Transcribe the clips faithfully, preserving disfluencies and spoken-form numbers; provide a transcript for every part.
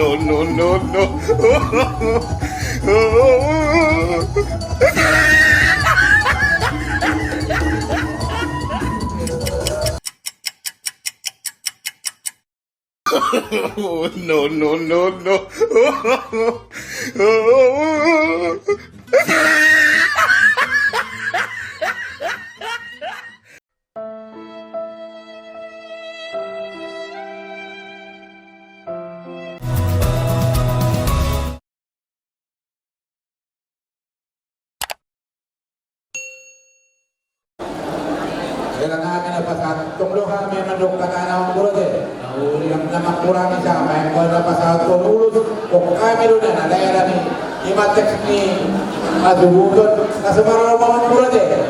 No, no, no, no. No, no, no, no. Hela nami na pasahat, tong do hami mandok hata na mamboru ate. Uli na mangkurangi sama, anggo na pasahat on ulos, pok hami do na daerah ni, ima teks ni asubuton, na semarang mamboru ate.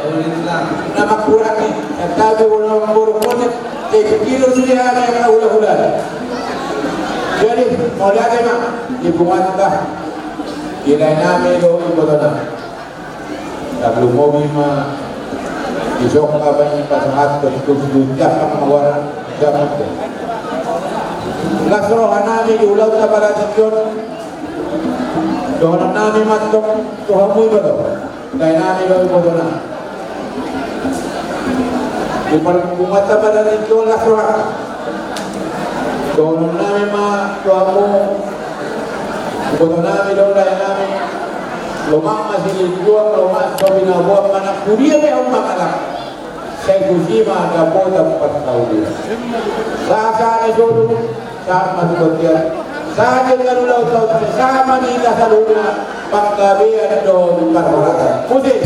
Na mangkurangi, tapi ulos mamboru konek, eh, kilo sudah ada yang ulah-ulah. Jadi, mau lihat emang, ibu mantah, kira nami do, ibu tonang. Tarlumobi ma di son hami pasahathon tu si Ujang ma goarna, Ujang ma. Las roha nami di ulaonta partingkian on. Dohonon nami ma antong tu hamu i ma do. Dae nami do ibotona. Di parpunguanta partingkian on las roha. Dohonon nami ma tu hamu, iboto nami dohot dae nami. Lomak ma silinjuang, lomak so binaboan, manang huria pe hamu mangalap, sai tusi ma dapotan parhaulian. Sahat-sahat ni solu, sahat ma tu bontean, sahat dengan ulaon, sahat ma di hita saluhutna, panggabean dohot parhorasan. Musik.